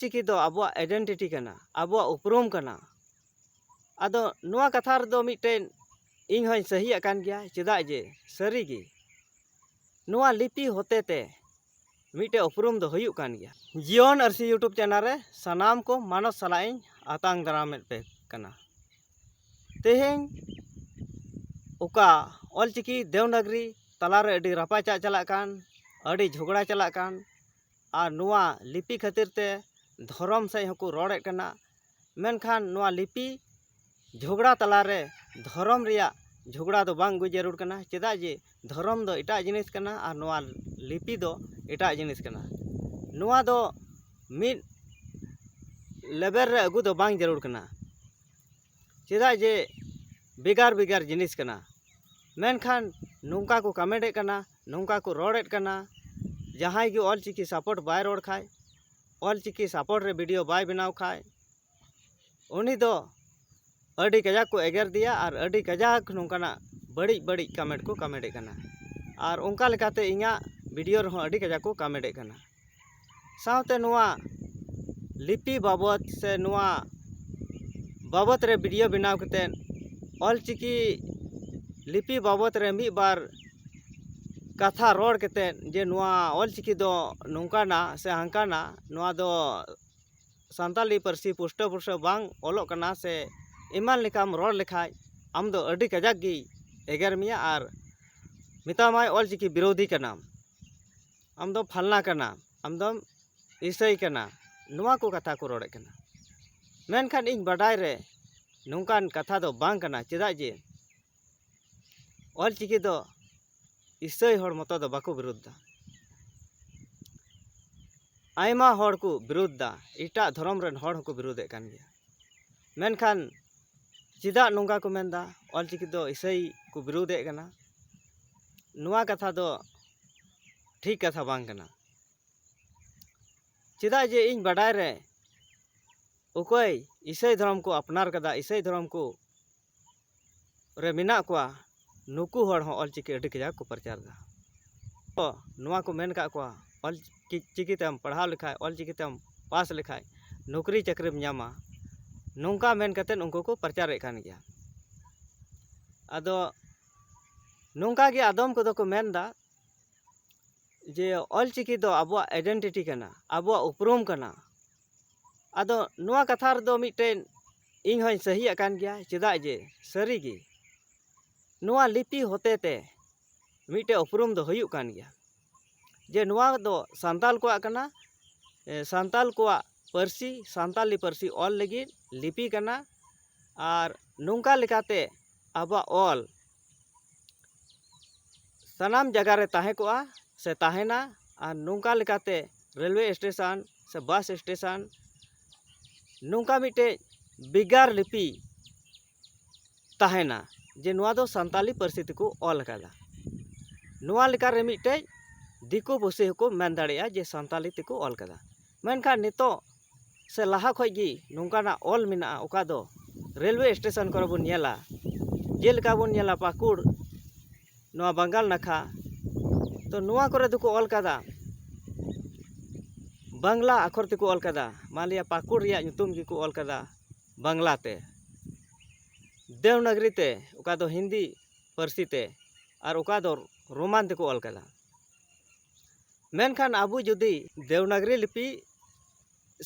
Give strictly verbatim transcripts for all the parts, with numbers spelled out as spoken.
ᱪᱤᱠᱤ ᱫᱚ ᱟᱵᱚᱣᱟᱜ ᱟᱭᱰᱮᱱᱴᱤᱴᱤ ᱠᱟᱱᱟ, ᱟᱵᱚᱣᱟᱜ ᱩᱯᱨᱩᱢ ᱠᱟᱱᱟ᱾ ᱟᱫᱚ ᱱᱚᱣᱟ ᱠᱟᱛᱷᱟ ᱨᱮᱫᱚ ᱢᱤᱫᱴᱮᱱ ᱤᱧ ᱦᱚᱸᱧ ᱥᱟᱹᱦᱤᱭᱟᱜ ᱠᱟᱱ ᱜᱮᱭᱟ, ᱪᱮᱫᱟᱜ ᱡᱮ ᱥᱟᱹᱨᱤᱜᱮ ᱱᱚᱣᱟ ᱞᱤᱯᱤ ᱦᱚᱛᱮ ᱛᱮ ᱢᱤᱫᱴᱮᱱ ᱩᱯᱨᱩᱢ ᱫᱚ ᱦᱩᱭᱩᱜ ᱠᱟᱱ ᱜᱮᱭᱟ᱾ ᱡᱤᱭᱚᱱ ᱟᱹᱨᱥᱤ YouTube ᱪᱮᱱᱮᱞ ᱨᱮ ᱥᱟᱱᱟᱢ ᱠᱚ ᱢᱟᱱᱚᱛ ᱥᱟᱞᱟᱜ ᱤᱧ ᱟᱛᱟᱝ ᱫᱟᱨᱟᱢᱮᱫ ᱯᱮ ᱠᱟᱱᱟ᱾ ᱛᱮᱦᱮᱧ ᱚᱠᱟ ᱚᱞᱪᱤᱠᱤ ᱫᱮᱣᱱᱟᱜᱽᱨᱤ ᱛᱟᱞᱟᱨᱮ ᱟᱹᱰᱤ ᱨᱟᱯᱟᱪᱟᱜ ᱪᱟᱞᱟᱜ ᱠᱟᱱ, ᱟᱹᱰᱤ ᱡᱷᱚᱜᱽᱲᱟ ᱪᱟᱞᱟᱜ ᱠᱟᱱ, ᱟᱨ ᱱᱚᱣᱟ ᱞᱤᱯᱤ ᱠᱷᱟᱹᱛᱤᱨ ᱛᱮ ᱫᱷᱚᱨᱚᱢ ᱥᱮᱫ ᱦᱚᱸᱠᱚ ᱨᱚᱲᱮᱫ ᱠᱟᱱᱟ᱾ ᱢᱮᱱᱠᱷᱟᱱ ᱱᱚᱣᱟ ᱞᱤᱯᱤ ᱡᱷᱚᱜᱽᱲᱟ ᱛᱟᱞᱟᱨᱮ ᱫᱷᱚᱨᱚᱢ ᱨᱮᱭᱟᱜ ᱡᱷᱚᱜᱽᱲᱟ ᱫᱚ ᱵᱟᱝ ᱟᱹᱜᱩ ᱡᱟᱹᱨᱩᱲ ᱠᱟᱱᱟ, ᱪᱮᱫᱟᱜ ᱡᱮ ᱫᱷᱚᱨᱚᱢ ᱫᱚ ᱮᱴᱟᱜ ᱡᱤᱱᱤᱥ ᱠᱟᱱᱟ ᱟᱨ ᱱᱚᱣᱟ ᱞᱤᱯᱤ ᱫᱚ ᱮᱴᱟᱜ ᱡᱤᱱᱤᱥ ᱠᱟᱱᱟ᱾ ᱱᱚᱣᱟ ᱫᱚ ᱢᱤᱫ ᱞᱮᱵᱮᱞ ᱨᱮ ᱟᱹᱜᱩ ᱫᱚ ᱵᱟᱝ ᱡᱟᱹᱨᱩᱲ ᱠᱟᱱᱟ, ᱪᱮᱫᱟᱜ ᱡᱮ ᱵᱷᱮᱜᱟᱨ ᱵᱷᱮᱜᱟᱨ ᱡᱤᱱᱤᱥ ᱠᱟᱱᱟ᱾ ᱢᱮᱱᱠᱷᱟᱱ ᱱᱚᱝᱠᱟ ᱠᱚ ᱠᱚᱢᱮᱱᱴᱮᱫ ᱠᱟᱱᱟ, ᱱᱚᱝᱠᱟ ᱠᱚ ᱨᱚᱲᱮᱫ ᱠᱟᱱᱟ, ᱡᱟᱦᱟᱸᱭ ᱜᱮ ᱚᱞᱪᱤᱠᱤ ᱥᱟᱯᱳᱨᱴ ᱵᱟᱭ ᱨᱚᱲ ᱠᱷᱟᱡ, ᱚᱞᱪᱤᱠᱤ ᱥᱟᱯᱳᱨᱴ ᱨᱮ ᱵᱷᱤᱰᱤᱭᱳ ᱵᱟᱭ ᱵᱮᱱᱟᱣ ᱠᱷᱟᱡ, ᱩᱱᱤ ᱫᱚ ᱟᱹᱰᱤ ᱠᱟᱡᱟᱠ ᱠᱚ ᱮᱜᱮᱨ ᱫᱮᱭᱟ ᱟᱨ ᱟᱹᱰᱤ ᱠᱟᱡᱟᱠ ᱱᱚᱝᱠᱟᱱᱟᱜ ᱵᱟᱹᱲᱤᱡ ᱵᱟᱹᱲᱤᱡ ᱠᱚᱢᱮᱱᱴ ᱠᱚ ᱠᱚᱢᱮᱱᱴᱮᱫ ᱠᱟᱱᱟ᱾ ᱟᱨ ᱚᱱᱠᱟ ᱞᱮᱠᱟᱛᱮ ᱤᱧᱟᱹᱜ ᱵᱷᱤᱰᱤᱭᱳ ᱨᱮᱦᱚᱸ ᱟᱹᱰᱤ ᱠᱟᱡᱟᱠ ᱠᱚ ᱠᱚᱢᱮᱱᱴᱮᱫ ᱠᱟᱱᱟ᱾ ᱥᱟᱶᱛᱮ ᱱᱚᱣᱟ ᱞᱤᱯᱤ ᱵᱟᱵᱚᱛ ᱥᱮ ᱱᱚᱣᱟ ᱵᱟᱵᱚᱛ ᱨᱮ ᱵᱷᱤᱰᱤᱭᱳ ᱵᱮᱱᱟᱣ ᱠᱟᱛᱮᱫ ᱚᱞᱪᱤᱠᱤ ᱞᱤᱯᱤ ᱵᱟᱵᱚᱛ ᱨᱮ ᱢᱤᱫ ᱵᱟᱨ ᱠᱟᱛᱷᱟ ᱨᱚᱲ ᱠᱟᱛᱮᱫ ᱡᱮ ᱱᱚᱣᱟ ᱚᱞᱪᱤᱠᱤ ᱫᱚ ᱱᱚᱝᱠᱟᱱᱟ ᱥᱮ ᱦᱟᱝᱠᱟᱱᱟ, ᱱᱚᱣᱟ ᱫᱚ ᱥᱟᱱᱛᱟᱞᱤ ᱯᱟᱹᱨᱥᱤ ᱯᱩᱥᱴᱟᱹᱣ ᱯᱩᱥᱴᱟᱹᱣ ᱵᱟᱝ ᱚᱞᱚᱜ ᱠᱟᱱᱟ ᱥᱮ ᱮᱢᱟᱱ ᱞᱮᱠᱟᱢ ᱨᱚᱲ ᱞᱮᱠᱷᱟᱡ, ᱟᱢ ᱫᱚ ᱟᱹᱰᱤ ᱠᱟᱡᱟᱠ ᱜᱮ ᱮᱜᱮᱨ ᱢᱮᱭᱟ ᱟᱨ ᱢᱮᱛᱟᱢᱟᱭ ᱚᱞᱪᱤᱠᱤ ᱵᱤᱨᱳᱫᱷᱤ ᱠᱟᱱᱟᱢ, ᱟᱢ ᱫᱚ ᱯᱷᱟᱞᱱᱟ ᱠᱟᱱᱟᱢ, ᱟᱢ ᱫᱚᱢ ᱤᱥᱟᱹᱭ ᱠᱟᱱᱟ, ᱱᱚᱣᱟ ᱠᱚ ᱠᱟᱛᱷᱟ ᱠᱚ ᱨᱚᱲᱮᱫ ᱠᱟᱱᱟ᱾ ᱢᱮᱱᱠᱷᱟᱱ ᱤᱧ ᱵᱟᱰᱟᱭ ᱨᱮ ᱱᱚᱝᱠᱟᱱ ᱠᱟᱛᱷᱟ ᱫᱚ ᱵᱟᱝ ᱠᱟᱱᱟ, ᱪᱮᱫᱟᱜ ᱡᱮ ᱚᱞᱪᱤᱠᱤ ᱫᱚ ᱤᱥᱟᱹᱭ ᱦᱚᱲ ᱢᱚᱛᱚ ᱫᱚ ᱵᱟᱠᱚ ᱵᱤᱨᱳᱫᱷ ᱫᱟ᱾ ᱟᱭᱢᱟ ᱦᱚᱲ ᱠᱚ ᱵᱤᱨᱳᱫᱷ ᱫᱟ, ᱮᱴᱟᱜ ᱫᱷᱚᱨᱚᱢ ᱨᱮᱱ ᱦᱚᱲ ᱦᱚᱸᱠᱚ ᱵᱤᱨᱳᱫᱷᱮᱫ ᱠᱟᱱ ᱜᱮᱭᱟ᱾ ᱢᱮᱱᱠᱷᱟᱱ ᱪᱮᱫᱟᱜ ᱱᱚᱝᱠᱟ ᱠᱚ ᱢᱮᱱᱫᱟ ᱚᱞᱪᱤᱠᱤ ᱫᱚ ᱤᱥᱟᱹᱭ ᱠᱚ ᱵᱤᱨᱳᱫᱷᱮᱫ ᱠᱟᱱᱟ? ᱱᱚᱣᱟ ᱠᱟᱛᱷᱟ ᱫᱚ ᱴᱷᱤᱠ ᱠᱟᱛᱷᱟ ᱵᱟᱝ ᱠᱟᱱᱟ᱾ ᱪᱮᱫᱟᱜ ᱡᱮ ᱤᱧ ᱵᱟᱰᱟᱭ ᱨᱮ ᱚᱠᱚᱭ ᱤᱥᱟᱹᱭ ᱫᱷᱚᱨᱚᱢ ᱠᱚ ᱟᱯᱱᱟᱨ ᱠᱟᱫᱟ, ᱤᱥᱟᱹᱭ ᱫᱷᱚᱨᱚᱢ ᱠᱚ ᱨᱮ ᱢᱮᱱᱟᱜ ᱠᱚᱣᱟ, ᱱᱩᱠᱩ ᱦᱚᱲ ᱦᱚᱸ ᱚᱞᱪᱤᱠᱤ ᱟᱹᱰᱤ ᱠᱟᱡᱟᱠ ᱠᱚ ᱯᱨᱚᱪᱟᱨ ᱮᱫᱟ᱾ ᱛᱚ ᱱᱚᱣᱟ ᱠᱚ ᱢᱮᱱ ᱠᱟᱜ ᱠᱚᱣᱟ, ᱚᱞ ᱪᱤᱠᱤ ᱛᱮᱢ ᱯᱟᱲᱦᱟᱣ ᱞᱮᱠᱷᱟᱡ, ᱚᱞ ᱪᱤᱠᱤ ᱛᱮᱢ ᱯᱟᱥ ᱞᱮᱠᱷᱟᱡ ᱱᱚᱠᱨᱤ ᱪᱟᱹᱠᱨᱤᱢ ᱧᱟᱢᱟ, ᱱᱚᱝᱠᱟ ᱢᱮᱱ ᱠᱟᱛᱮᱫ ᱩᱱᱠᱩ ᱠᱚ ᱯᱨᱚᱪᱟᱨᱮᱫ ᱠᱟᱱ ᱜᱮᱭᱟ᱾ ᱟᱫᱚ ᱱᱚᱝᱠᱟ ᱜᱮ ᱟᱫᱚᱢ ᱠᱚᱫᱚ ᱠᱚ ᱢᱮᱱᱫᱟ ᱡᱮ ᱚᱞᱪᱤᱠᱤ ᱫᱚ ᱟᱵᱚᱣᱟᱜ ᱟᱭᱰᱮᱱᱴᱤᱴᱤ ᱠᱟᱱᱟ, ᱟᱵᱚᱣᱟᱜ ᱩᱯᱨᱩᱢ ᱠᱟᱱᱟ᱾ ᱟᱫᱚ ᱱᱚᱣᱟ ᱠᱟᱛᱷᱟ ᱨᱮᱫᱚ ᱢᱤᱫᱴᱮᱱ ᱤᱧ ᱦᱚᱸᱧ ᱥᱟᱹᱦᱤᱭᱟᱜ ᱠᱟᱱ ᱜᱮᱭᱟ᱾ ᱪᱮᱫᱟᱜ ᱡᱮ ᱥᱟᱹᱨᱤᱜᱮ ᱱᱚᱣᱟ ᱞᱤᱯᱤ ᱦᱚᱛᱮ ᱛᱮ ᱢᱤᱫᱴᱮᱱ ᱩᱯᱨᱩᱢ ᱫᱚ ᱦᱩᱭᱩᱜ ᱠᱟᱱ ᱜᱮᱭᱟ ᱡᱮ ᱱᱚᱣᱟ ᱫᱚ ᱥᱟᱱᱛᱟᱞ ᱠᱚᱣᱟᱜ ᱠᱟᱱᱟ, ᱮ, ᱥᱟᱱᱛᱟᱞ ᱠᱚᱣᱟᱜ ᱯᱟᱹᱨᱥᱤ, ᱥᱟᱱᱛᱟᱞᱤ ᱯᱟᱹᱨᱥᱤ ᱚᱞ ᱞᱟᱹᱜᱤᱫ ᱞᱤᱯᱤ ᱠᱟᱱᱟ᱾ ᱟᱨ ᱱᱚᱝᱠᱟ ᱞᱮᱠᱟᱛᱮ ᱟᱵᱚᱣᱟᱜ ᱚᱞ ᱥᱟᱱᱟᱢ ᱡᱟᱭᱜᱟ ᱨᱮ ᱛᱟᱦᱮᱸ ᱠᱚᱜᱼᱟ ᱥᱮ ᱛᱟᱦᱮᱱᱟ᱾ ᱟᱨ ᱱᱚᱝᱠᱟ ᱞᱮᱠᱟᱛᱮ ᱨᱮᱞᱣᱮ ᱥᱴᱮᱥᱚᱱ ᱥᱮ ᱵᱟᱥ ᱥᱴᱮᱥᱚᱱ ᱱᱚᱝᱠᱟ ᱢᱤᱫᱴᱮᱡ ᱵᱷᱮᱜᱟᱨ ᱞᱤᱯᱤ ᱛᱟᱦᱮᱱᱟ ᱡᱮ ᱱᱚᱣᱟ ᱫᱚ ᱥᱟᱱᱛᱟᱞᱤ ᱯᱟᱹᱨᱥᱤ ᱛᱮᱠᱚ ᱚᱞ ᱟᱠᱟᱫᱟ᱾ ᱱᱚᱣᱟ ᱞᱮᱠᱟᱨᱮ ᱢᱤᱫᱴᱮᱡ ᱫᱤᱠᱩ ᱯᱩᱥᱤ ᱦᱚᱸᱠᱚ ᱢᱮᱱ ᱫᱟᱲᱮᱭᱟᱜᱼᱟ ᱡᱮ ᱥᱟᱱᱛᱟᱞᱤ ᱛᱮᱠᱚ ᱚᱞ ᱟᱠᱟᱫᱟ᱾ ᱢᱮᱱᱠᱷᱟᱱ ᱱᱤᱛᱚᱜ ᱥᱮ ᱞᱟᱦᱟ ᱠᱷᱚᱡ ᱜᱮ ᱱᱚᱝᱠᱟᱱᱟᱜ ᱚᱞ ᱢᱮᱱᱟᱜᱼᱟ, ᱚᱠᱟ ᱫᱚ ᱨᱮᱞᱣᱮ ᱥᱴᱮᱥᱚᱱ ᱠᱚᱨᱮ ᱵᱚᱱ ᱧᱮᱞᱟ, ᱡᱮᱞᱮᱠᱟ ᱵᱚᱱ ᱧᱮᱞᱟ ᱯᱟᱹᱠᱩᱲ, ᱱᱚᱣᱟ ᱵᱟᱝᱜᱟᱞ ᱱᱟᱠᱷᱟ, ᱛᱚ ᱱᱚᱣᱟ ᱠᱚᱨᱮ ᱫᱚᱠᱚ ᱚᱞ ᱠᱟᱫᱟ ᱵᱟᱝᱞᱟ ᱟᱠᱷᱚᱨ ᱛᱮᱠᱚ ᱚᱞ ᱠᱟᱫᱟ᱾ ᱢᱟᱱᱞᱤᱭᱟ ᱯᱟᱹᱠᱩᱲ ᱨᱮᱭᱟᱜ ᱧᱩᱛᱩᱢ ᱜᱮᱠᱚ ᱚᱞ ᱠᱟᱫᱟ ᱵᱟᱝᱞᱟ ᱛᱮ, ᱫᱮᱣᱱᱟᱜᱽᱨᱤ ᱛᱮ, ᱚᱠᱟ ᱫᱚ ᱦᱤᱱᱫᱤ ᱯᱟᱹᱨᱥᱤ ᱛᱮ, ᱟᱨ ᱚᱠᱟ ᱫᱚ ᱨᱳᱢᱟᱱ ᱛᱮᱠᱚ ᱚᱞ ᱠᱟᱫᱟ᱾ ᱢᱮᱱᱠᱷᱟᱱ ᱟᱵᱚ ᱡᱩᱫᱤ ᱫᱮᱣᱱᱟᱜᱽᱨᱤ ᱞᱤᱯᱤ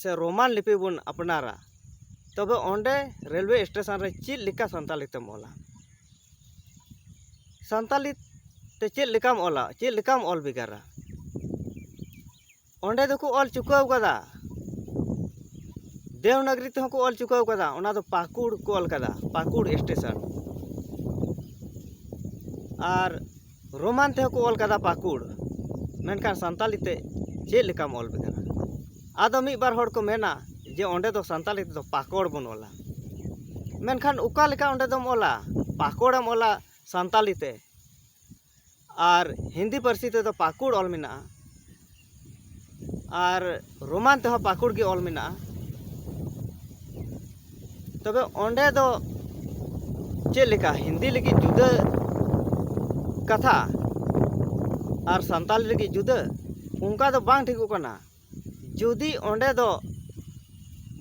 ᱥᱮ ᱨᱳᱢᱟᱱ ᱞᱤᱯᱤ ᱵᱚᱱ ᱟᱯᱱᱟᱨᱟ, ᱛᱚᱵᱮ ᱚᱸᱰᱮ ᱨᱮᱞᱣᱮ ᱥᱴᱮᱥᱚᱱ ᱨᱮ ᱪᱮᱫ ᱞᱮᱠᱟ ᱥᱟᱱᱛᱟᱞᱤ ᱛᱮᱢ ᱚᱞᱟ? ᱥᱟᱱᱛᱟᱞᱤ ᱛᱮ ᱪᱮᱫ ᱞᱮᱠᱟᱢ ᱚᱞᱟ? ᱪᱮᱫ ᱞᱮᱠᱟᱢ ᱚᱞ ᱵᱷᱮᱜᱟᱨᱟ? ᱚᱸᱰᱮ ᱫᱚᱠᱚ ᱚᱞ ᱪᱩᱠᱟᱹᱣ ᱠᱟᱫᱟ, ᱫᱮᱣᱱᱟᱜᱽᱨᱤ ᱛᱮᱦᱚᱸ ᱠᱚ ᱚᱞ ᱪᱩᱠᱟᱹᱣ ᱠᱟᱫᱟ᱾ ᱚᱱᱟ ᱫᱚ ᱯᱟᱹᱠᱩᱲ ᱠᱚ ᱚᱞ ᱠᱟᱫᱟ, ᱯᱟᱹᱠᱩᱲ ᱥᱴᱮᱥᱚᱱ᱾ ᱟᱨ ᱨᱳᱢᱟᱱ ᱛᱮᱦᱚᱸ ᱠᱚ ᱚᱞ ᱠᱟᱫᱟ ᱯᱟᱹᱠᱩᱲ, ᱢᱮᱱᱠᱷᱟᱱ ᱥᱟᱱᱛᱟᱞᱤ ᱛᱮ ᱪᱮᱫ ᱞᱮᱠᱟᱢ ᱚᱞ ᱵᱷᱮᱜᱟᱨᱟ? ᱟᱫᱚ ᱢᱤᱫ ᱵᱟᱨ ᱦᱚᱲ ᱠᱚ ᱢᱮᱱᱟ ᱡᱮ ᱚᱸᱰᱮ ᱫᱚ ᱥᱟᱱᱛᱟᱞᱤ ᱛᱮᱫᱚ ᱯᱟᱠᱚᱲ ᱵᱚᱱ ᱚᱞᱟ, ᱢᱮᱱᱠᱷᱟᱱ ᱚᱠᱟ ᱞᱮᱠᱟ ᱚᱸᱰᱮ ᱫᱚᱢ ᱚᱞᱟ? ᱯᱟᱠᱚᱲᱮᱢ ᱚᱞᱟ ᱥᱟᱱᱛᱟᱞᱤ ᱛᱮ, ᱟᱨ ᱦᱤᱱᱫᱤ ᱯᱟᱹᱨᱥᱤ ᱛᱮᱫᱚ ᱯᱟᱹᱠᱩᱲ ᱚᱞ ᱢᱮᱱᱟᱜᱼᱟ, ᱟᱨ ᱨᱳᱢᱟᱱ ᱛᱮᱦᱚᱸ ᱯᱟᱹᱠᱩᱲ ᱜᱮ ᱚᱞ ᱢᱮᱱᱟᱜᱼᱟ᱾ ᱛᱚᱵᱮ ᱚᱸᱰᱮ ᱫᱚ ᱪᱮᱫ ᱞᱮᱠᱟ ᱦᱤᱱᱫᱤ ᱞᱟᱹᱜᱤᱫ ᱡᱩᱫᱟᱹ ᱠᱟᱛᱷᱟ ᱟᱨ ᱥᱟᱱᱛᱟᱞᱤ ᱞᱟᱹᱜᱤᱫ ᱡᱩᱫᱟᱹ? ᱚᱱᱠᱟ ᱫᱚ ᱵᱟᱝ ᱴᱷᱤᱠᱚᱜ ᱠᱟᱱᱟ᱾ ᱡᱩᱫᱤ ᱚᱸᱰᱮ ᱫᱚ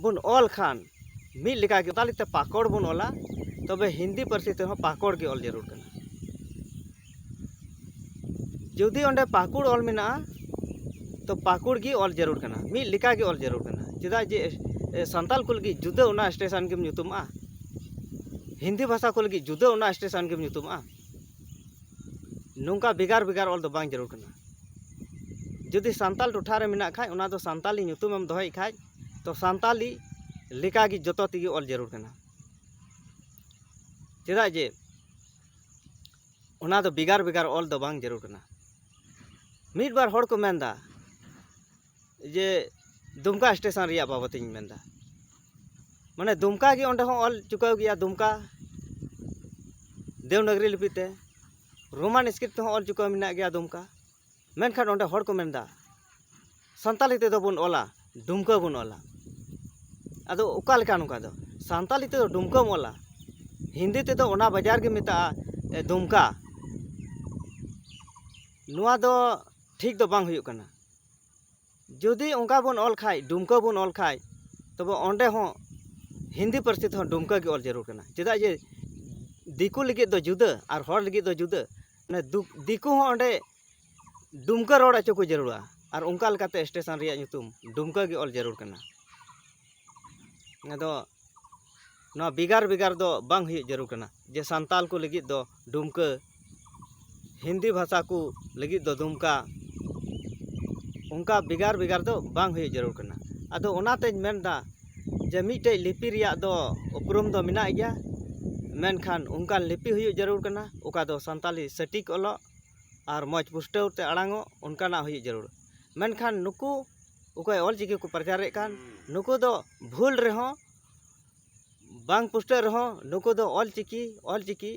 ᱵᱚᱱ ᱚᱞ ᱠᱷᱟᱱ ᱢᱤᱫ ᱞᱮᱠᱟ ᱜᱮ, ᱥᱟᱱᱛᱟᱞᱤ ᱛᱮ ᱯᱟᱠᱚᱲ ᱵᱚᱱ ᱚᱞᱟ, ᱛᱚᱵᱮ ᱦᱤᱱᱫᱤ ᱯᱟᱹᱨᱥᱤ ᱛᱮᱦᱚᱸ ᱯᱟᱠᱚᱲ ᱜᱮ ᱚᱞ ᱡᱟᱹᱨᱩᱲ ᱠᱟᱱᱟ᱾ ᱡᱩᱫᱤ ᱚᱸᱰᱮ ᱯᱟᱹᱠᱩᱲ ᱚᱞ ᱢᱮᱱᱟᱜᱼᱟ, ᱛᱚ ᱯᱟᱹᱠᱩᱲ ᱜᱮ ᱚᱞ ᱡᱟᱹᱨᱩᱲ ᱠᱟᱱᱟ, ᱢᱤᱫ ᱞᱮᱠᱟ ᱜᱮ ᱚᱞ ᱡᱟᱹᱨᱩᱲ ᱠᱟᱱᱟ᱾ ᱪᱮᱫᱟᱜ ᱡᱮ, ᱮ, ᱥᱟᱱᱛᱟᱞ ᱠᱚ ᱞᱟᱹᱜᱤᱫ ᱡᱩᱫᱟᱹ ᱚᱱᱟ ᱥᱴᱮᱥᱚᱱ ᱜᱮᱢ ᱧᱩᱛᱩᱢᱟᱜᱼᱟ, ᱦᱤᱱᱫᱤ ᱵᱷᱟᱥᱟ ᱠᱚ ᱞᱟᱹᱜᱤᱫ ᱡᱩᱫᱟᱹ ᱚᱱᱟ ᱥᱴᱮᱥᱚᱱ ᱜᱮᱢ ᱧᱩᱛᱩᱢᱟᱜᱼᱟ᱾ ᱱᱚᱝᱠᱟ ᱵᱷᱮᱜᱟᱨ ᱵᱷᱮᱜᱟᱨ ᱚᱞ ᱫᱚ ᱵᱟᱝ ᱡᱟᱹᱨᱩᱲ ᱠᱟᱱᱟ᱾ ᱡᱩᱫᱤ ᱥᱟᱱᱛᱟᱞ ᱴᱚᱴᱷᱟ ᱨᱮ ᱢᱮᱱᱟᱜ ᱠᱷᱟᱡ, ᱚᱱᱟ ᱫᱚ ᱥᱟᱱᱛᱟᱞᱤ ᱧᱩᱛᱩᱢᱮᱢ ᱫᱚᱦᱚᱭᱮᱫ ᱠᱷᱟᱡ, ᱛᱚ ᱥᱟᱱᱛᱟᱞᱤ ᱞᱮᱠᱟᱜᱮ ᱡᱚᱛᱚ ᱛᱮᱜᱮ ᱚᱞ ᱡᱟᱹᱨᱩᱲ ᱠᱟᱱᱟ᱾ ᱪᱮᱫᱟᱜ ᱡᱮ ᱚᱱᱟ ᱫᱚ ᱵᱷᱮᱜᱟᱨ ᱵᱷᱮᱜᱟᱨ ᱚᱞ ᱫᱚ ᱵᱟᱝ ᱡᱟᱹᱨᱩᱲ ᱠᱟᱱᱟ᱾ ᱢᱤᱫ ᱵᱟᱨ ᱦᱚᱲ ᱠᱚ ᱢᱮᱱᱫᱟ ᱡᱮ ᱫᱩᱢᱠᱟ ᱥᱴᱮᱥᱚᱱ ᱨᱮᱭᱟᱜ ᱵᱟᱵᱚᱛᱤᱧ ᱢᱮᱱᱫᱟ, ᱢᱟᱱᱮ ᱫᱩᱢᱠᱟ ᱜᱮ ᱚᱸᱰᱮ ᱦᱚᱸ ᱚᱞ ᱪᱩᱠᱟᱹᱣ ᱜᱮᱭᱟ, ᱫᱩᱢᱠᱟ ᱫᱮᱣᱱᱟᱜᱽᱨᱤ ᱞᱤᱯᱤ ᱛᱮ, ᱨᱳᱢᱟᱱ ᱥᱠᱨᱤᱯᱴ ᱛᱮᱦᱚᱸ ᱚᱞ ᱪᱩᱠᱟᱹᱣ ᱢᱮᱱᱟᱜ ᱜᱮᱭᱟ ᱫᱩᱢᱠᱟ᱾ ᱢᱮᱱᱠᱷᱟᱱ ᱚᱸᱰᱮ ᱦᱚᱲ ᱠᱚ ᱢᱮᱱᱫᱟ, ᱥᱟᱱᱛᱟᱞᱤ ᱛᱮᱫᱚ ᱵᱚᱱ ᱚᱞᱟ, ᱰᱩᱢᱠᱟᱹ ᱵᱚᱱ ᱚᱞᱟ᱾ ᱟᱫᱚ ᱚᱠᱟ ᱞᱮᱠᱟ ᱱᱚᱝᱠᱟ ᱫᱚ? ᱥᱟᱱᱛᱟᱞᱤ ᱛᱮᱫᱚ ᱰᱩᱢᱠᱟᱹᱢ ᱚᱞᱟ, ᱦᱤᱱᱫᱤ ᱛᱮᱫᱚ ᱚᱱᱟ ᱵᱟᱡᱟᱨ ᱜᱮ ᱢᱮᱛᱟᱜᱼᱟ, ᱮ, ᱫᱩᱢᱠᱟ᱾ ᱱᱚᱣᱟ ᱫᱚ ᱴᱷᱤᱠ ᱫᱚ ᱵᱟᱝ ᱦᱩᱭᱩᱜ ᱠᱟᱱᱟ᱾ ᱡᱩᱫᱤ ᱚᱱᱠᱟ ᱵᱚᱱ ᱚᱞ ᱠᱷᱟᱡ, ᱰᱩᱢᱠᱟᱹ ᱵᱚᱱ ᱚᱞ ᱠᱷᱟᱡ, ᱛᱚᱵᱮ ᱚᱸᱰᱮ ᱦᱚᱸ ᱦᱤᱱᱫᱤ ᱯᱟᱹᱨᱥᱤ ᱛᱮᱦᱚᱸ ᱰᱩᱢᱠᱟᱹ ᱜᱮ ᱚᱞ ᱡᱟᱹᱨᱩᱲ ᱠᱟᱱᱟ᱾ ᱪᱮᱫᱟᱜ ᱡᱮ ᱫᱤᱠᱩ ᱞᱟᱹᱜᱤᱫ ᱫᱚ ᱡᱩᱫᱟᱹ ᱟᱨ ᱦᱚᱲ ᱞᱟᱹᱜᱤᱫ ᱫᱚ ᱡᱩᱫᱟᱹ᱾ ᱢᱟᱱᱮ ᱫᱩ-, ᱫᱤᱠᱩ ᱦᱚᱸ ᱚᱸᱰᱮ ᱰᱩᱢᱠᱟᱹ ᱨᱚᱲ ᱦᱚᱪᱚ ᱠᱚ ᱡᱟᱹᱨᱩᱲᱟ, ᱟᱨ ᱚᱱᱠᱟ ᱞᱮᱠᱟᱛᱮ ᱥᱴᱮᱥᱚᱱ ᱨᱮᱭᱟᱜ ᱧᱩᱛᱩᱢ ᱰᱩᱢᱠᱟᱹ ᱜᱮ ᱚᱞ ᱡᱟᱹᱨᱩᱲ ᱠᱟᱱᱟ᱾ ᱟᱫᱚ ᱱᱚᱣᱟ ᱵᱷᱮᱜᱟᱨ ᱵᱷᱮᱜᱟᱨ ᱫᱚ ᱵᱟᱝ ᱦᱩᱭᱩᱜ ᱡᱟᱹᱨᱩᱲ ᱠᱟᱱᱟ, ᱡᱮ ᱥᱟᱱᱛᱟᱞ ᱠᱚ ᱞᱟᱹᱜᱤᱫ ᱫᱚ ᱰᱩᱢᱠᱟᱹ, ᱦᱤᱱᱫᱤ ᱵᱷᱟᱥᱟ ᱠᱚ ᱞᱟᱹᱜᱤᱫ ᱫᱚ ᱫᱩᱢᱠᱟ, ᱚᱱᱠᱟ ᱵᱷᱮᱜᱟᱨ ᱵᱷᱮᱜᱟᱨ ᱫᱚ ᱵᱟᱝ ᱦᱩᱭᱩᱜ ᱡᱟᱹᱨᱩᱲ ᱠᱟᱱᱟ᱾ ᱟᱫᱚ ᱚᱱᱟᱛᱮᱧ ᱢᱮᱱᱫᱟ ᱡᱮ ᱢᱤᱫᱴᱮᱡ ᱞᱤᱯᱤ ᱨᱮᱭᱟᱜ ᱫᱚ ᱩᱯᱨᱩᱢ ᱫᱚ ᱢᱮᱱᱟᱜ ᱜᱮᱭᱟ, ᱢᱮᱱᱠᱷᱟᱱ ᱚᱱᱠᱟᱱ ᱞᱤᱯᱤ ᱦᱩᱭᱩᱜ ᱡᱟᱹᱨᱩᱲ ᱠᱟᱱᱟ, ᱚᱠᱟ ᱫᱚ ᱥᱟᱱᱛᱟᱞᱤ ᱥᱚᱴᱷᱤᱠ ᱚᱞᱚᱜ ᱟᱨ ᱢᱚᱡᱽ ᱯᱩᱥᱴᱟᱹᱣ ᱛᱮ ᱟᱲᱟᱝᱚᱜ, ᱚᱱᱠᱟᱱᱟᱜ ᱦᱩᱭᱩᱜ ᱡᱟᱹᱨᱩᱲ᱾ ᱢᱮᱱᱠᱷᱟᱱ ᱱᱩᱠᱩ ᱚᱠᱚᱭ ᱚᱞ ᱪᱤᱠᱤ ᱠᱚ ᱯᱨᱚᱪᱟᱨᱮᱫ ᱠᱟᱱ, ᱱᱩᱠᱩ ᱫᱚ ᱵᱷᱩᱞ ᱨᱮᱦᱚᱸ, ᱵᱟᱝ ᱯᱩᱥᱴᱟᱹᱜ ᱨᱮᱦᱚᱸ, ᱱᱩᱠᱩ ᱫᱚ ᱚᱞ ᱪᱤᱠᱤ, ᱚᱞ ᱪᱤᱠᱤ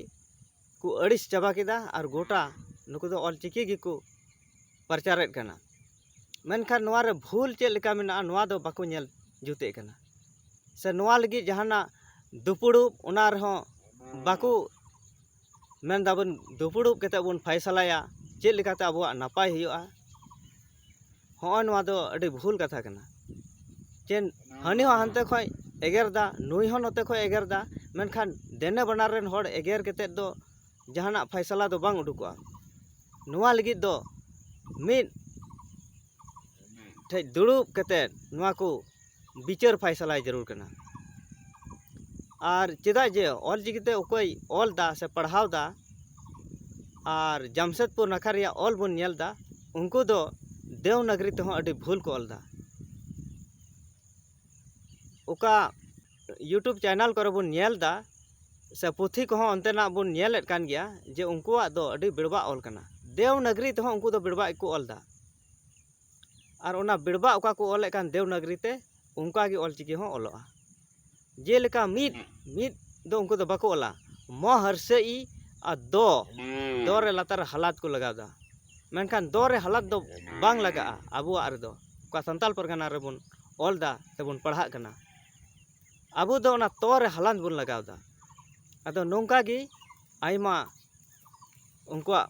ᱠᱚ ᱟᱹᱲᱤᱥ ᱪᱟᱵᱟ ᱠᱮᱫᱟ ᱟᱨ ᱜᱚᱴᱟ ᱱᱩᱠᱩ ᱫᱚ ᱚᱞ ᱪᱤᱠᱤ ᱜᱮᱠᱚ ᱯᱨᱚᱪᱟᱨᱮᱫ ᱠᱟᱱᱟ᱾ ᱢᱮᱱᱠᱷᱟᱱ ᱱᱚᱣᱟ ᱨᱮ ᱵᱷᱩᱞ ᱪᱮᱫ ᱞᱮᱠᱟ ᱢᱮᱱᱟᱜᱼᱟ, ᱱᱚᱣᱟ ᱫᱚ ᱵᱟᱠᱚ ᱧᱮᱞ ᱡᱩᱛᱮᱫ ᱠᱟᱱᱟ᱾ ᱥᱮ ᱱᱚᱣᱟ ᱞᱟᱹᱜᱤᱫ ᱡᱟᱦᱟᱱᱟᱜ ᱫᱩᱯᱩᱲᱩᱵ, ᱚᱱᱟ ᱨᱮᱦᱚᱸ ᱵᱟᱠᱚ ᱢᱮᱱ ᱫᱟᱵᱚᱱ, ᱫᱩᱯᱩᱲᱩᱵ ᱠᱟᱛᱮ ᱵᱚᱱ ᱯᱷᱟᱭᱥᱟᱞᱟᱭᱟ ᱪᱮᱫ ᱞᱮᱠᱟᱛᱮ ᱟᱵᱚᱣᱟᱜ ᱱᱟᱯᱟᱭ ᱦᱩᱭᱩᱜᱼᱟ᱾ ᱦᱚᱸᱜᱼᱚᱭ ᱱᱚᱣᱟ ᱫᱚ ᱟᱹᱰᱤ ᱵᱷᱩᱞ ᱠᱟᱛᱷᱟ ᱠᱟᱱᱟ᱾ ᱪᱮ ᱦᱟᱹᱱᱤ ᱦᱚᱸ ᱦᱟᱱᱛᱮ ᱠᱷᱚᱱ ᱮᱜᱮᱨ ᱫᱟ, ᱱᱩᱭ ᱦᱚᱸ ᱱᱚᱛᱮ ᱠᱷᱚᱱ ᱮᱜᱮᱨ ᱫᱟ, ᱢᱮᱱᱠᱷᱟᱱ ᱫᱮᱱᱮ ᱵᱟᱱᱟᱨ ᱨᱮᱱ ᱦᱚᱲ ᱮᱜᱮᱨ ᱠᱟᱛᱮᱫ ᱫᱚ ᱡᱟᱦᱟᱱᱟᱜ ᱯᱷᱟᱭᱥᱟᱞᱟ ᱫᱚ ᱵᱟᱝ ᱩᱰᱩᱠᱚᱜᱼᱟ᱾ ᱱᱚᱣᱟ ᱞᱟᱹᱜᱤᱫ ᱫᱚ ᱢᱤᱫ ᱴᱷᱮᱡ ᱫᱩᱲᱩᱵ ᱠᱟᱛᱮᱫ ᱱᱚᱣᱟ ᱠᱚ ᱵᱤᱪᱟᱹᱨ ᱯᱷᱟᱭᱥᱟᱞᱟᱭ ᱡᱟᱹᱨᱩᱲ ᱠᱟᱱᱟ᱾ ᱟᱨ ᱪᱮᱫᱟᱜ ᱡᱮ ᱚᱞ ᱪᱤᱠᱤᱛᱮ ᱚᱠᱚᱭ ᱚᱞ ᱫᱟ ᱥᱮ ᱯᱟᱲᱦᱟᱣ ᱫᱟ, ᱟᱨ ᱡᱟᱢᱥᱮᱫᱽᱯᱩᱨ ᱱᱟᱠᱷᱟ ᱨᱮᱭᱟᱜ ᱚᱞ ᱵᱚᱱ ᱧᱮᱞ ᱫᱟ, ᱩᱱᱠᱩ ᱫᱚ ᱫᱮᱣᱱᱟᱜᱽᱨᱤ ᱛᱮᱦᱚᱸ ᱟᱹᱰᱤ ᱵᱷᱩᱞ ᱠᱚ ᱚᱞ ᱫᱟ᱾ ᱚᱠᱟ YouTube ᱪᱮᱱᱮᱞ ᱠᱚᱨᱮ ᱵᱚᱱ ᱧᱮᱞ ᱫᱟ ᱥᱮ ᱯᱩᱛᱷᱤ ᱠᱚᱦᱚᱸ ᱚᱱᱛᱮᱱᱟᱜ ᱵᱚᱱ ᱧᱮᱞᱮᱫ ᱠᱟᱱ ᱜᱮᱭᱟ ᱡᱮ ᱩᱱᱠᱩᱣᱟᱜ ᱫᱚ ᱟᱹᱰᱤ ᱵᱮᱲᱵᱟᱜ ᱚᱞ ᱠᱟᱱᱟ᱾ ᱫᱮᱣᱱᱟᱜᱽᱨᱤ ᱛᱮᱦᱚᱸ ᱩᱱᱠᱩ ᱫᱚ ᱵᱮᱲᱵᱟᱜ ᱜᱮᱠᱚ ᱚᱞ ᱫᱟ᱾ ᱟᱨ ᱚᱱᱟ ᱵᱮᱲᱵᱟᱜ ᱚᱠᱟ ᱠᱚ ᱚᱞᱮᱫ ᱠᱟᱱ ᱫᱮᱣᱱᱟᱜᱽᱨᱤ ᱛᱮ, ᱚᱱᱠᱟ ᱜᱮ ᱚᱞ ᱪᱤᱠᱤ ᱦᱚᱸ ᱚᱞᱚᱜᱼᱟ᱾ ᱡᱮᱞᱮᱠᱟ ᱢᱤᱫ, ᱢᱤᱫ ᱫᱚ ᱩᱱᱠᱩ ᱫᱚ ᱵᱟᱠᱚ ᱚᱞᱟ, ᱢᱚ ᱦᱟᱹᱨᱥᱟᱹ ᱤ ᱟᱨ ᱫᱚ, ᱫᱚ ᱨᱮ ᱞᱟᱛᱟᱨ ᱨᱮ ᱦᱟᱞᱟᱛ ᱠᱚ ᱞᱟᱜᱟᱣ ᱫᱟ᱾ ᱢᱮᱱᱠᱷᱟᱱ ᱫᱚ ᱨᱮ ᱦᱟᱞᱟᱛ ᱫᱚ ᱵᱟᱝ ᱞᱟᱜᱟᱜᱼᱟ ᱟᱵᱚᱣᱟᱜ ᱨᱮᱫᱚ, ᱚᱠᱟ ᱥᱟᱱᱛᱟᱞ ᱯᱟᱨᱜᱟᱱᱟ ᱨᱮᱵᱚᱱ ᱚᱞ ᱫᱟ ᱥᱮᱵᱚᱱ ᱯᱟᱲᱦᱟᱜ ᱠᱟᱱᱟ᱾ ᱟᱵᱚ ᱫᱚ ᱚᱱᱟ ᱛᱚ ᱨᱮ ᱦᱟᱞᱟᱛ ᱵᱚᱱ ᱞᱟᱜᱟᱣ ᱫᱟ᱾ ᱟᱫᱚ ᱱᱚᱝᱠᱟ ᱜᱮ ᱟᱭᱢᱟ ᱩᱱᱠᱩᱣᱟᱜ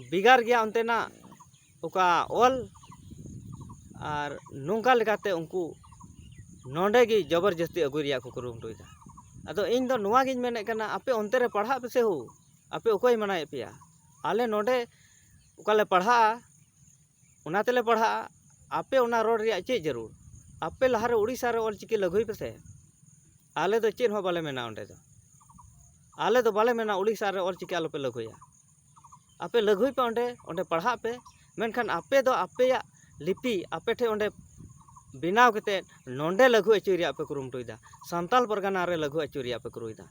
ᱵᱷᱮᱜᱟᱨ ᱜᱮᱭᱟ ᱚᱱᱛᱮᱱᱟᱜ ᱚᱠᱟ ᱚᱞ, ᱟᱨ ᱱᱚᱝᱠᱟ ᱞᱮᱠᱟᱛᱮ ᱩᱱᱠᱩ ᱱᱚᱰᱮ ᱜᱮ ᱡᱚᱵᱚᱨ ᱡᱟᱹᱥᱛᱤ ᱟᱹᱜᱩᱭ ᱨᱮᱭᱟᱜ ᱠᱚ ᱠᱩᱨᱩᱢᱩᱴᱩᱭᱮᱫᱟ᱾ ᱟᱫᱚ ᱤᱧ ᱫᱚ ᱱᱚᱣᱟ ᱜᱤᱧ ᱢᱮᱱᱮᱫ ᱠᱟᱱᱟ, ᱟᱯᱮ ᱚᱱᱛᱮ ᱨᱮ ᱯᱟᱲᱦᱟᱜ ᱯᱮᱥᱮ ᱦᱳ, ᱟᱯᱮ ᱚᱠᱚᱭ ᱢᱟᱱᱟᱭᱮᱫ ᱯᱮᱭᱟ? ᱟᱞᱮ ᱱᱚᱰᱮ ᱚᱠᱟ ᱞᱮ ᱯᱟᱲᱦᱟᱜᱼᱟ, ᱚᱱᱟ ᱛᱮᱞᱮ ᱯᱟᱲᱦᱟᱜᱼᱟ᱾ ᱟᱯᱮ ᱚᱱᱟ ᱨᱚᱲ ᱨᱮᱭᱟᱜ ᱪᱮᱫ ᱡᱟᱹᱨᱩᱲ? ᱟᱯᱮ ᱞᱟᱦᱟᱨᱮ ᱩᱲᱤᱥᱥᱟ ᱨᱮ ᱚᱞ ᱪᱤᱠᱤ ᱞᱟᱹᱜᱩᱭ ᱯᱮᱥᱮ᱾ ᱟᱞᱮ ᱫᱚ ᱪᱮᱫ ᱦᱚᱸ ᱵᱟᱞᱮ ᱢᱮᱱᱟ ᱚᱸᱰᱮ ᱫᱚ᱾ ᱟᱞᱮ ᱫᱚ ᱵᱟᱞᱮ ᱢᱮᱱᱟ ᱩᱲᱤᱥᱥᱟ ᱨᱮ ᱚᱞ ᱪᱤᱠᱤ ᱟᱞᱚᱯᱮ ᱞᱟᱹᱜᱩᱭᱟ᱾ ᱟᱯᱮ ᱞᱟᱹᱜᱩᱭ ᱯᱮ ᱚᱸᱰᱮ, ᱚᱸᱰᱮ ᱯᱟᱲᱦᱟᱜ ᱯᱮ, ᱢᱮᱱᱠᱷᱟᱱ ᱟᱯᱮ ᱫᱚ ᱟᱯᱮᱭᱟᱜ ᱞᱤᱯᱤ ᱟᱯᱮ ᱴᱷᱮᱱ ᱚᱸᱰᱮ ᱵᱮᱱᱟᱣ ᱠᱟᱛᱮᱫ ᱱᱚᱸᱰᱮ ᱞᱟᱹᱜᱩ ᱦᱚᱪᱚᱭ ᱨᱮᱭᱟᱜ ᱯᱮ ᱠᱩᱨᱩᱢᱩᱴᱩᱭᱮᱫᱟ, ᱥᱟᱱᱛᱟᱞ ᱯᱟᱨᱜᱟᱱᱟ ᱨᱮ ᱞᱟᱹᱜᱩ ᱦᱚᱪᱚᱭ ᱨᱮᱭᱟᱜ ᱯᱮ ᱠᱩᱨᱩᱭᱮᱫᱟ,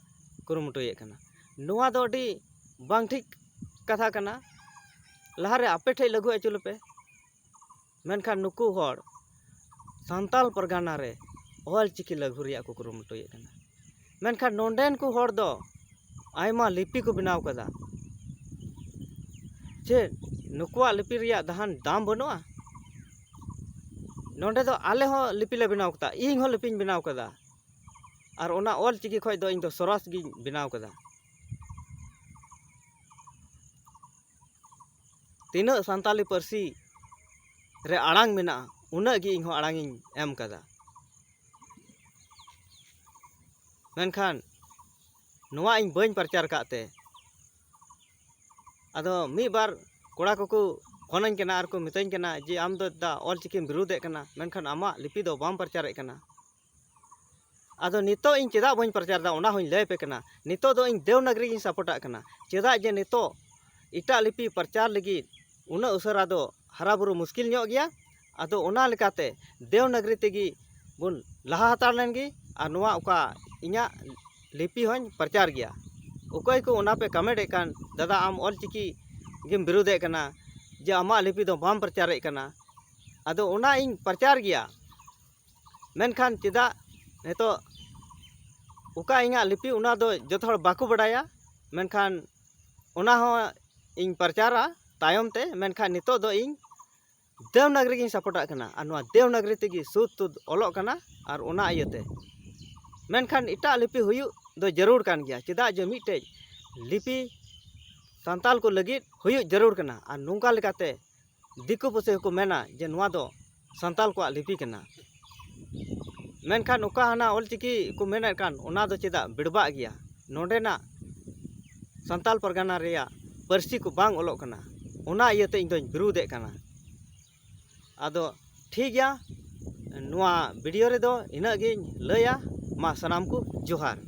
ᱠᱩᱨᱩᱢᱩᱴᱩᱭᱮᱫ ᱠᱟᱱᱟ᱾ ᱱᱚᱣᱟ ᱫᱚ ᱟᱹᱰᱤ ᱵᱟᱝ ᱴᱷᱤᱠ ᱠᱟᱛᱷᱟ ᱠᱟᱱᱟ᱾ ᱞᱟᱦᱟᱨᱮ ᱟᱯᱮ ᱴᱷᱮᱱ ᱞᱟᱹᱜᱩ ᱦᱚᱪᱚ ᱞᱮᱯᱮ, ᱢᱮᱱᱠᱷᱟᱱ ᱱᱩᱠᱩ ᱦᱚᱲ ᱥᱟᱱᱛᱟᱞ ᱯᱟᱨᱜᱟᱱᱟ ᱨᱮ ᱚᱞ ᱪᱤᱠᱤ ᱞᱟᱹᱜᱩ ᱨᱮᱭᱟᱜ ᱠᱚ ᱠᱩᱨᱩᱢᱩᱴᱩᱭᱮᱫ ᱠᱟᱱᱟ᱾ ᱢᱮᱱᱠᱷᱟᱱ ᱱᱚᱸᱰᱮᱱ ᱠᱚ ᱦᱚᱲ ᱫᱚ ᱟᱭᱢᱟ ᱞᱤᱯᱤ ᱠᱚ ᱵᱮᱱᱟᱣ ᱠᱟᱫᱟ᱾ ᱪᱮᱫ ᱱᱩᱠᱩᱣᱟᱜ ᱞᱤᱯᱤ ᱨᱮᱭᱟᱜ ᱫᱟᱦᱟᱱ ᱫᱟᱢ ᱵᱟᱹᱱᱩᱜᱼᱟ? ᱱᱚᱸᱰᱮ ᱫᱚ ᱟᱞᱮ ᱦᱚᱸ ᱞᱤᱯᱤ ᱞᱮ ᱵᱮᱱᱟᱣ ᱠᱟᱫᱟ, ᱤᱧ ᱦᱚᱸ ᱞᱤᱯᱤᱧ ᱵᱮᱱᱟᱣ ᱠᱟᱫᱟ, ᱟᱨ ᱚᱱᱟ ᱚᱞ ᱪᱤᱠᱤ ᱠᱷᱚᱱ ᱫᱚ ᱤᱧ ᱫᱚ ᱥᱚᱨᱚᱥ ᱜᱤᱧ ᱵᱮᱱᱟᱣ ᱠᱟᱫᱟ᱾ ᱛᱤᱱᱟᱹᱜ ᱥᱟᱱᱛᱟᱞᱤ ᱯᱟᱹᱨᱥᱤ ᱨᱮ ᱟᱲᱟᱝ ᱢᱮᱱᱟᱜᱼᱟ, ᱩᱱᱟᱹᱜ ᱜᱮ ᱤᱧ ᱦᱚᱸ ᱟᱲᱟᱝ ᱤᱧ ᱮᱢ ᱠᱟᱫᱟ᱾ ᱢᱮᱱᱠᱷᱟᱱ ᱱᱚᱣᱟ ᱤᱧ ᱵᱟᱹᱧ ᱯᱨᱚᱪᱟᱨ ᱠᱟᱜ ᱛᱮ, ᱟᱫᱚ ᱢᱤᱫ ᱵᱟᱨ ᱠᱚᱲᱟ ᱠᱚᱠᱚ ᱯᱷᱳᱱᱟᱹᱧ ᱠᱟᱱᱟ ᱟᱨ ᱠᱚ ᱢᱮᱛᱟᱹᱧ ᱠᱟᱱᱟ ᱡᱮ, "ᱟᱢ ᱫᱚ ᱫᱟ ᱚᱞ ᱪᱤᱠᱤᱢ ᱵᱤᱨᱩᱫᱷ ᱮᱫ ᱠᱟᱱᱟ, ᱢᱮᱱᱠᱷᱟᱱ ᱟᱢᱟᱜ ᱞᱤᱯᱤ ᱫᱚ ᱵᱟᱢ ᱯᱨᱚᱪᱟᱨᱮᱫ ᱠᱟᱱᱟ᱾" ᱟᱫᱚ ᱱᱤᱛᱚᱜ ᱤᱧ ᱪᱮᱫᱟᱜ ᱵᱟᱹᱧ ᱯᱨᱚᱪᱟᱨ ᱮᱫᱟ, ᱚᱱᱟ ᱦᱚᱸᱧ ᱞᱟᱹᱭ ᱟᱯᱮ ᱠᱟᱱᱟ᱾ ᱱᱤᱛᱚᱜ ᱫᱚ ᱤᱧ ᱫᱮᱣᱱᱟᱜᱽᱨᱤ ᱜᱤᱧ ᱥᱟᱯᱳᱨᱴᱟᱜ ᱠᱟᱱᱟ᱾ ᱪᱮᱫᱟᱜ ᱡᱮ ᱱᱤᱛᱚᱜ ᱮᱴᱟᱜ ᱞᱤᱯᱤ ᱯᱨᱚᱪᱟᱨ ᱞᱟᱹᱜᱤᱫ ᱩᱱᱟᱹᱜ ᱩᱥᱟᱹᱨᱟ ᱫᱚ ᱦᱟᱨᱟ ᱵᱩᱨᱩ ᱢᱩᱥᱠᱤᱞ ᱧᱚᱜ ᱜᱮᱭᱟ᱾ ᱟᱫᱚ ᱚᱱᱟ ᱞᱮᱠᱟᱛᱮ ᱫᱮᱣᱱᱟᱜᱽᱨᱤ ᱛᱮᱜᱮ ᱵᱚᱱ ᱞᱟᱦᱟ ᱦᱟᱛᱟᱲ ᱞᱮᱱ ᱜᱮ᱾ ᱟᱨ ᱱᱚᱣᱟ ᱚᱠᱟ ᱤᱧᱟᱹᱜ ᱞᱤᱯᱤ ᱦᱚᱸᱧ ᱯᱨᱚᱪᱟᱨ ᱜᱮᱭᱟ᱾ ᱚᱠᱚᱭ ᱠᱚ ᱚᱱᱟ ᱯᱮ ᱠᱚᱢᱮᱱᱴ ᱮᱫ ᱠᱟᱱ, "ᱫᱟᱫᱟ, ᱟᱢ ᱚᱞ ᱪᱤᱠᱤ ᱜᱮᱢ ᱵᱤᱨᱩᱫᱷ ᱮᱫ ᱠᱟᱱᱟ, ᱡᱮ ᱟᱢᱟᱜ ᱞᱤᱯᱤ ᱫᱚ ᱵᱟᱢ ᱯᱨᱚᱪᱟᱨᱮᱫ ᱠᱟᱱᱟ", ᱟᱫᱚ ᱚᱱᱟ ᱤᱧ ᱯᱨᱚᱪᱟᱨ ᱜᱮᱭᱟ᱾ ᱢᱮᱱᱠᱷᱟᱱ ᱪᱮᱫᱟᱜ ᱱᱤᱛᱚᱜ ᱚᱠᱟ ᱤᱧᱟᱹᱜ ᱞᱤᱯᱤ, ᱚᱱᱟ ᱫᱚ ᱡᱚᱛᱚ ᱦᱚᱲ ᱵᱟᱠᱚ ᱵᱟᱰᱟᱭᱟ, ᱢᱮᱱᱠᱷᱟᱱ ᱚᱱᱟ ᱦᱚᱸ ᱤᱧ ᱯᱨᱚᱪᱟᱨᱟ ᱛᱟᱭᱚᱢ ᱛᱮ᱾ ᱢᱮᱱᱠᱷᱟᱱ ᱱᱤᱛᱚᱜ ᱫᱚ ᱤᱧ ᱫᱮᱣᱱᱟᱜᱽᱨᱤ ᱜᱤᱧ ᱥᱟᱯᱳᱨᱴᱟᱜ ᱠᱟᱱᱟ, ᱟᱨ ᱱᱚᱣᱟ ᱫᱮᱣᱱᱟᱜᱽᱨᱤ ᱛᱮᱜᱮ ᱥᱩᱫ ᱛᱩᱫ ᱚᱞᱚᱜ ᱠᱟᱱᱟ᱾ ᱟᱨ ᱚᱱᱟ ᱤᱭᱟᱹᱛᱮ, ᱢᱮᱱᱠᱷᱟᱱ ᱮᱴᱟᱜ ᱞᱤᱯᱤ ᱦᱩᱭᱩᱜ ᱫᱚ ᱡᱟᱹᱨᱩᱲ ᱠᱟᱱ ᱜᱮᱭᱟ᱾ ᱪᱮᱫᱟᱜ ᱡᱮ ᱢᱤᱫᱴᱮᱡ ᱞᱤᱯᱤ ᱥᱟᱱᱛᱟᱞ ᱠᱚ ᱞᱟᱹᱜᱤᱫ ᱦᱩᱭᱩᱜ ᱡᱟᱹᱨᱩᱲ ᱠᱟᱱᱟ᱾ ᱟᱨ ᱱᱚᱝᱠᱟ ᱞᱮᱠᱟᱛᱮ ᱫᱤᱠᱩ ᱯᱩᱥᱤ ᱦᱚᱸᱠᱚ ᱢᱮᱱᱟ ᱡᱮ ᱱᱚᱣᱟ ᱫᱚ ᱥᱟᱱᱛᱟᱞ ᱠᱚᱣᱟᱜ ᱞᱤᱯᱤ ᱠᱟᱱᱟ᱾ ᱢᱮᱱᱠᱷᱟᱱ ᱚᱠᱟ ᱦᱟᱱᱟ ᱚᱞᱪᱤᱠᱤ ᱠᱚ ᱢᱮᱱᱮᱫ ᱠᱟᱱ, ᱚᱱᱟ ᱫᱚ ᱪᱮᱫᱟᱜ ᱵᱮᱲᱵᱟᱜ ᱜᱮᱭᱟ? ᱱᱚᱰᱮᱱᱟᱜ ᱥᱟᱱᱛᱟᱞ ᱯᱟᱨᱜᱟᱱᱟ ᱨᱮᱭᱟᱜ ᱯᱟᱹᱨᱥᱤ ᱠᱚ ᱵᱟᱝ ᱚᱞᱚᱜ ᱠᱟᱱᱟ, ᱚᱱᱟ ᱤᱭᱟᱹᱛᱮ ᱤᱧ ᱫᱚᱧ ᱵᱤᱨᱩᱫᱷ ᱮᱫ ᱠᱟᱱᱟ᱾ ᱟᱫᱚ ᱴᱷᱤᱠ ᱜᱮᱭᱟ, ᱱᱚᱣᱟ ᱵᱷᱤᱰᱤᱭᱳ ᱨᱮᱫᱚ ᱤᱱᱟᱹᱜ ᱜᱤᱧ ᱞᱟᱹᱭᱟ᱾ ᱢᱟ ᱥᱟᱱᱟᱢ ᱠᱚ ᱡᱚᱦᱟᱨ᱾